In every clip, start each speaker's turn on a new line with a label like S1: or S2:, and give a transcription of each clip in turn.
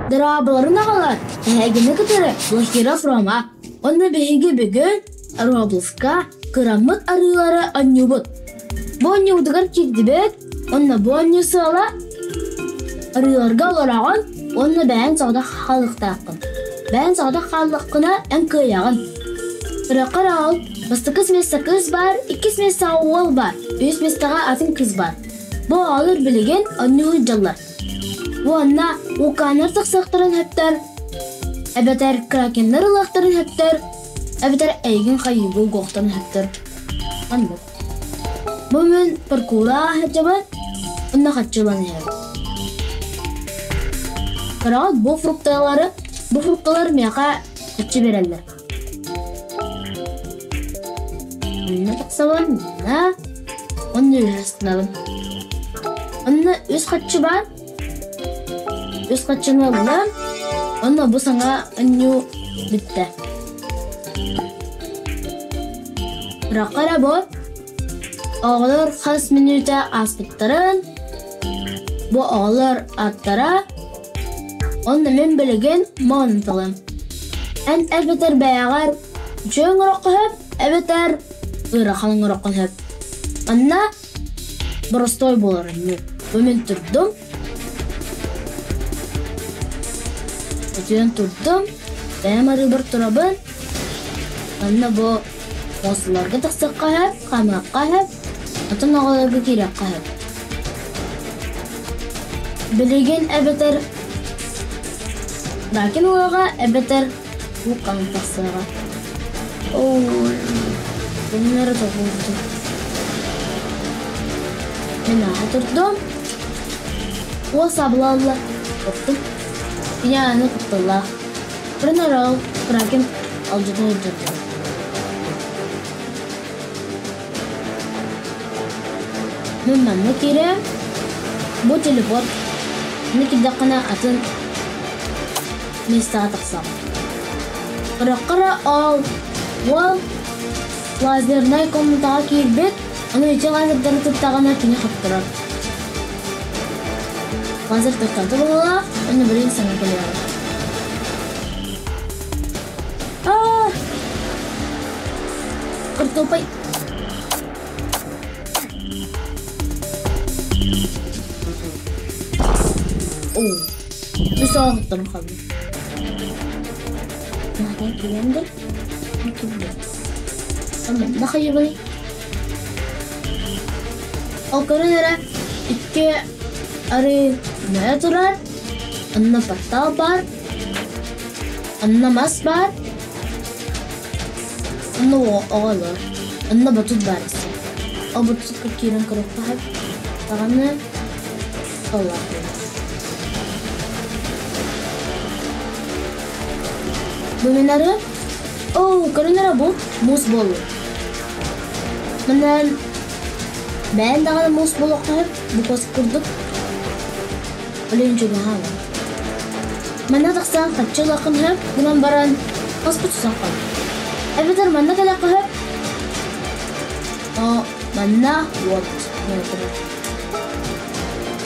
S1: Дорооболорун аҕалар, эһигини кытары Блохиров Рома уонна биһиги бүгүн Роблска кыраммыт арыылары оонньуубут. Бу оонньуубутугар киирдибит уонна бу оонньуу сыала арыыларга олороҕун уонна бэйэҥ соҕотох хаалыахтааххын. Бэйэҥ соҕотох хааллаххына эн кыайаҕын. Ырыаххар аҕал, бастакы миэстэ кыыс баар, иккис миэстэҕэ уол баар, үһүс миэстэҕэ атын кыыс баар. Бу оҕолор билигин оонньуу сылдьаллар. Уонна вулканнар тахсыахтарын сөптөр, эбэтэр кракеннар ылыахтарын сөптөр, эбэтэр эйигин хайыыга угуохтарын сөптөр. Оннук. Бу мин паркура сылдьабын, онно хаччылан иһэбин. Кыраҕыт бу фрукталары, бу фрукталар миэхэ хаччы биэрэллэр. Онно тахсабын, да, онно үһэ астынабын. Онно үс хаччы баар. Үс хаччыны ыллым. Онно бу саҥа оонньуу бүттэ. Бырахха эрэ бу. Оҕолор хас мүнүүтэ ааспыттарын, бу оҕолор ааттара Онно мин билигин Монталым. Эн эбэтэр бэйэҕэр үчүгэй оҥоруохха сөп, эбэтэр ыарахан оҥоруохха сөп. Манна боростуой буолар оннук. Бу мин турдум. Өтүйэн турдум. Бэйэм арыыбар турабын. Манна бу муосталарга тахсыахха сөп, хаамыахха сөп, атын оҕолорго киириэххэ сөп. Билигин эбэтэр Дакин уоҕа эбэтэр Лукаҥ тахсыаҕа. Оо, күннэри тоҕуурдум. Мин ааһа турдум. Уол саабыла ылла. Оттум. Кини аны кутталлаах. Туран эрэ ол Кракен алдьата сылдьар. Мин манна киирээм, бу телепорт, аны киирдэххинэ атын миэстэҕэ тахсаҕын. Ырахха ол уол лазернай комнатаҕа киирбит, аны ити лазердары тыттаҕына кини хаптарар. Лазер тахтата быһыылаах, уонна билигин саҥа кэлиэҕэ. Аа! Картопай Оо, үс ааҕыттан хаалла. Наһаа киирэн да, киирдэ. Манна хайыбай? Ол көрөн эрэ икки арыы мөйө турар, онно портал баар, онно мас баар, Онно оҕолор, онно батут баар эссе. Ол батутка киирэн көрүөххэ даҕаны аллаах Бу мин ары, оо, көрүн эрэ бу, муус буоллун. Манан бэйэн даҕаны муус буолуохха сөп, бу кос курдук. Өлүөн чугаһаабат. Манна тахсан хаччы ылыаххын сөп, гынан баран хоспут суох хаалар. Эбэтэр манна кэлиэххэ сөп. Оо, манна уот турар.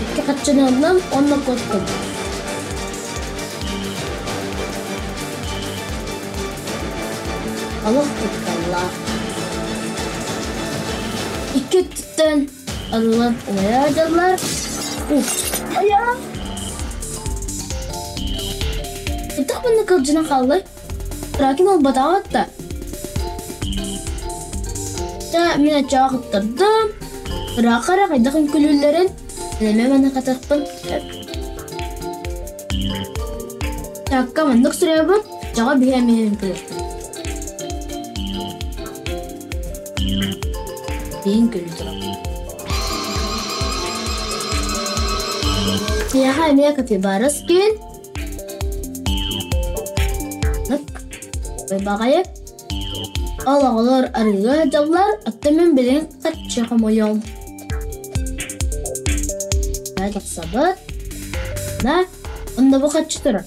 S1: Икки хаччыны ыллым уонна куоттум. Олох кутталлаах. Икки өттүттэн Арыллан умайа дьаллар. Уф, айа! Хайдах манна кылдьынан хааллай? Кракен ылбатаҕа да. Чэ, мин оччоҕо кыттардым. Ыраахха эрэ хайдах үҥкүүлүүллэрин эмэ манна хатыахпын сөп. Чаакка маннык суруйабын, оччоҕо биһи эмиэ үҥкүүлүөхпүт. Биһин күлүү турабын. Миэхэ эмиэ капибара скин. Баҕайы. Ол оҕолор арыыга сылдьаллар, оттон мин билигин харчы хомуйуом. Тахсабыт. На, онно бу харчы турар.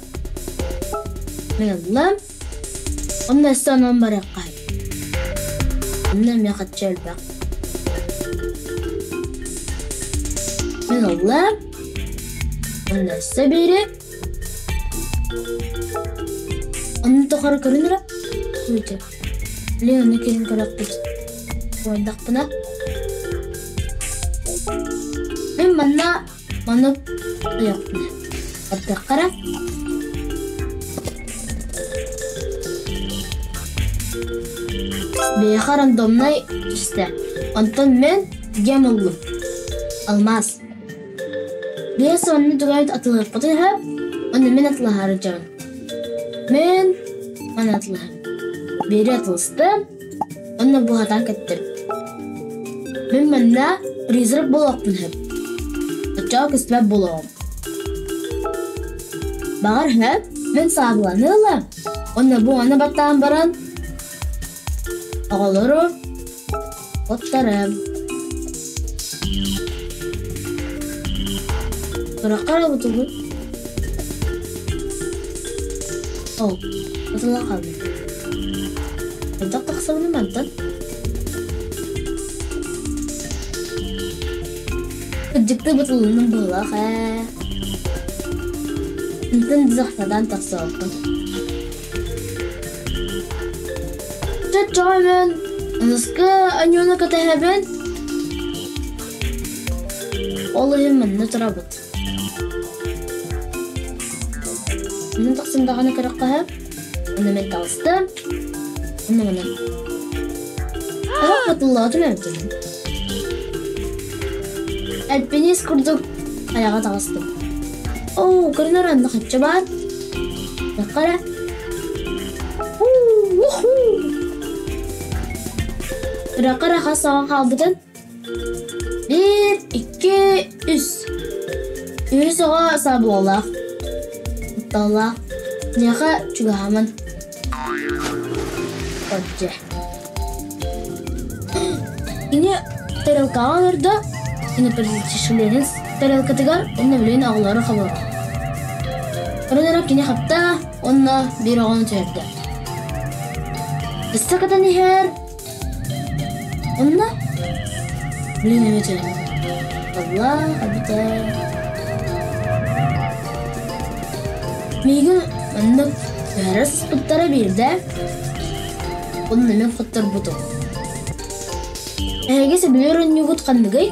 S1: Мин ыллым. Онно өссө онон барыахха. Онно эмиэ харчы элбэх. Мин ыллым. Онно өссө биири. Онно тухары көрүн эрэ Күүтэ. Блин, ону киһин көрөхпүт. Буойдахпына. Мин манна маннык ойохпуна. Ардахха эрэ. Биһиэхэ рандомнай түстэ. Онтон мин гем ыллым. Алмаас. Биэс уонна түгэн атылыахпытын үһү, уонна мин атылаһаары дьон. Мин маны атылаһар. Биири атылыстым, уонна буһатан кэттим. Мин манна призрак буолуохпун сөп. Оччоҕо көстүбэт буолуоҕум. Баҕар сөп, мин саабыланы ылам, уонна бу аны баттаан баран оҕолору Оттарым. Сурахха эрэ бутугун. Ол, ытыла хаалбыт. Хайдах тахсабыный мантан? Кырдьыкты бытылынным быһыылаах ээ. Интэн дызахтадан тахсыбаппын. Чоччоҕо Аныскы аньууну кэтэһэбин. Ол иһин манна турабыт. Онно тахсан даҕаны көрөххө Онно мен таҕыстым. Онно манан. Тоҕо хатыллаатым эбитин. Альпинист курдук айаҕа таҕыстым. Оо, көрүнэр анна хачча баар. Таххара. Ыракара хас саҕа хаалбытын? Биир, икки, үс. Үһүс оҕо саабылалаах. Кутталлаах. Миэхэ чугаһааман. Отдьэ. Кини тарелкаҕа олордо, инопланетянин тарелкатыгар уонна билигин оҕолору хабылла. Көрөн эрэ кини хапта уонна биир оҕону түһэрдэ. Өссө кытан иһэр Онно блин эбэтэ Аллах эбитэ Миигин маннык түһэрэ сыспыттара биирдэ Онно мин хотторбутум. Эһиги сөбүлүүр оонньуугут ханныгый?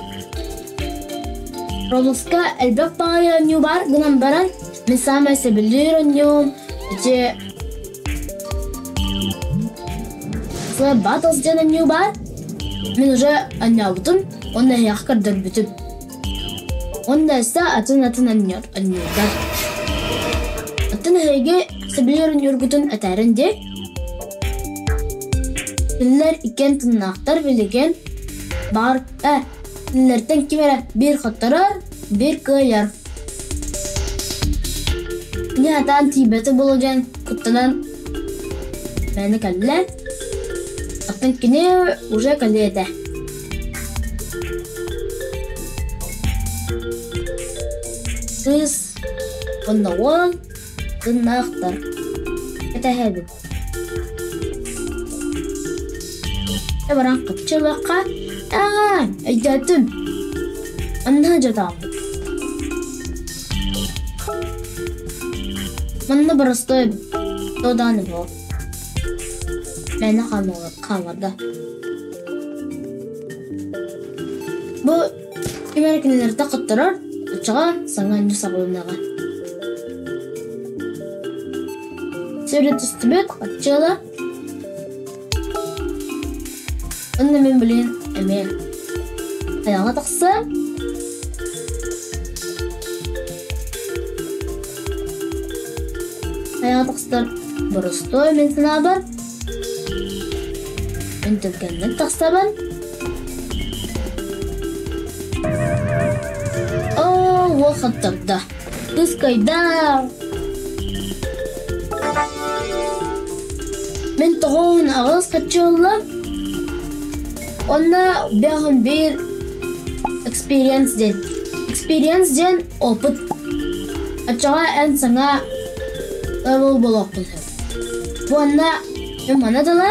S1: Robloxка элбэх баҕайы оонньуу баар гынан баран, мин саамай сөбүлүүр оонньуум ити Battles диэн оонньуу баар. Мин уже оонньообутум уонна эһиэхэ көрдөрбүтүм. Уонна өссө атын-атын оонньуурдар. Оттон эһиги сөбүлүүр оонньуургутун этээрин дии. Кинилэр иккиэн тыыннаахтар билигин баар э кинилэртэн ким эрэ биир хотторор, биир кыайар. Кини сатаан тиийбэтэ буолуо диэн куттанан мээнэ кэллэ. Оттон кини уже кэлиэ этэ. Кыыс уонна уол тыыннаахтар. Кэтэһэбит. Баран хапчылахха аа өйдөөтүм. Онно дьотооммут. Манна боростуой туодааны буол. Мээнэ хаалларда. Бу ким эрэ кинилэртэн хотторор, оччоҕо саҥа анньыы саҕаланыаҕа. Сөрү түстүбүт, оччоҕо Онно мин билигин эмиэ айаҕа тахсыам. Айаҕа тахсар боростуой мин санаабар. Мин түргэнник тахсабын. Оо, уол хоттордо. Кыс кыайда. Мин тоҕуун аҕыс хаччы ыллым. Онно бэҕин биир experience диэн. Experience диэн опыт. Оччоҕо эн саҥа level буолуоххун сөп. Уонна мин манна дылы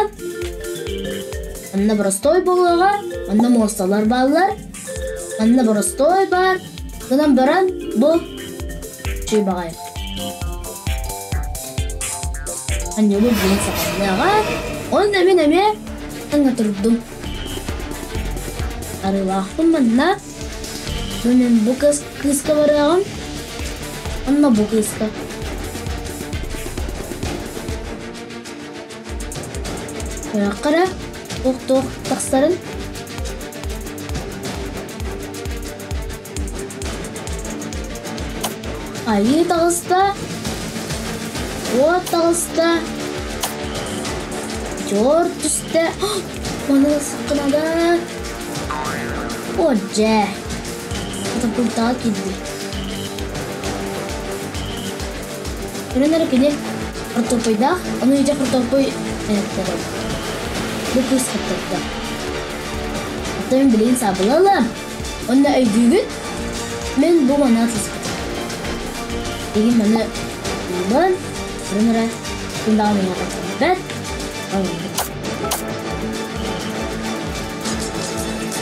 S1: манна боростуой буолуоҕа, манна муосталар бааллар, манна боростуой баар, гынан баран бу үчүгэй баҕайы. Анньыбыт диэн саҕалыаҕа, уонна мин эмиэ таҥа турдум. Арыылаахпын манна, бу мин бу кыыска барыаҕым, онно бу кыыска. Көрөххө эрэ, туох-туох тахсарын. Айыы таҕыста, уот таҕыста, дьуор түстэ, маны сыккынада. О дьэ, катапультаҕа киирдим. Көрөн эрэ кини хортуоппуйдаах, ону ити хортуоппуй эһэттэрэ. Бу кыыс хаттарда. Оттон мин билигин саабыла ылам. Онно өйдүүгүт? Мин бу маны атыспытым. Билигин маны ылбын, көрөн эрэ, күн даҕаны миэхэ тиийбэт.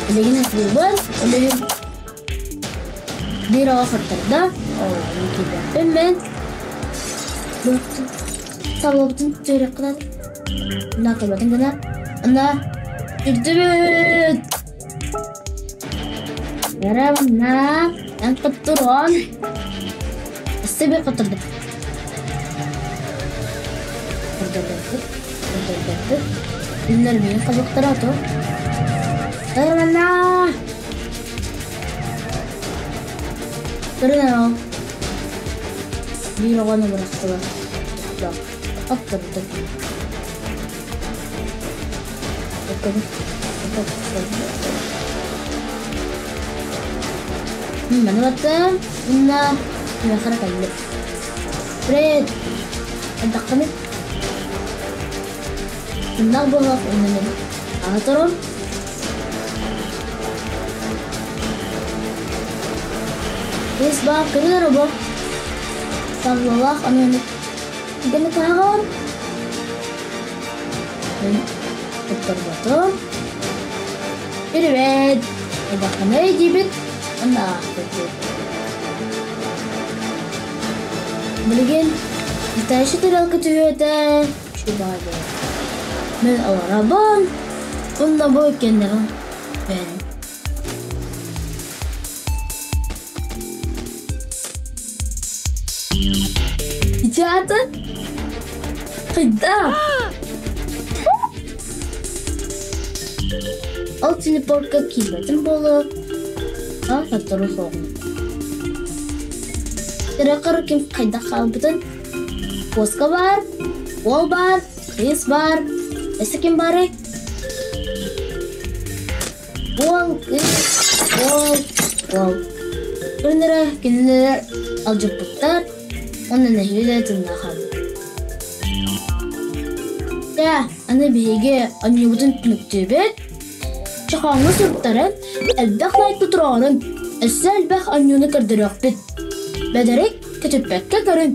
S1: Билигин атыылыыбын, ол иһин биир оҕо хаттарда, ону киирбэппин мин. Сабылбытын түөрэх гынан, мына көрбөтүн гына, ына үрдүбүт! Эрэ манна эн хотторон өссө биир хоттордум. Хоттордорбут, хоттордорбут. Кинилэр миигин хабыктара ото. Эрэ манна! Көрүн эрэ ол. Биир оҕону бырахтылар. Хоттордум. Маны баттым уонна миэхэ эрэ кэллим. Привет! Хайдаххыный? Тымнаах буоллах уонна мин аһа туран Кыыс баар кырыы эрэ бу. Саблалаах аны Гына таһаҕар Мин туттарбатым. Привет! Хайдаххыный диибит уонна аахпыт. Билигин летающий тарелка түһүөтэ үчүгэй Мин олоробун уонна бу иккиэннэрин бэйэм. Ити аата хайдах? Ол телепортка киирбэтим буолуо, аан сотору суоҕум. Кыра ким хайдах хаалбытын куоска баар, уол баар, кыыс баар, өссө ким баарый? Уол, кыыс, уол, уол. Күннэрэ кинилэр алдьаппыттар уонна нэһиилэ тыыннаах хаалбыт. Дьэ, аны биһиги оонньуубутун түмүктүүбүт. Чохооҥҥо суруктарын, элбэх лайкы туруорун, өссө элбэх оонньууну көрдөрүөхпүт. Бэдэрик көтүппэккэ көрүҥ.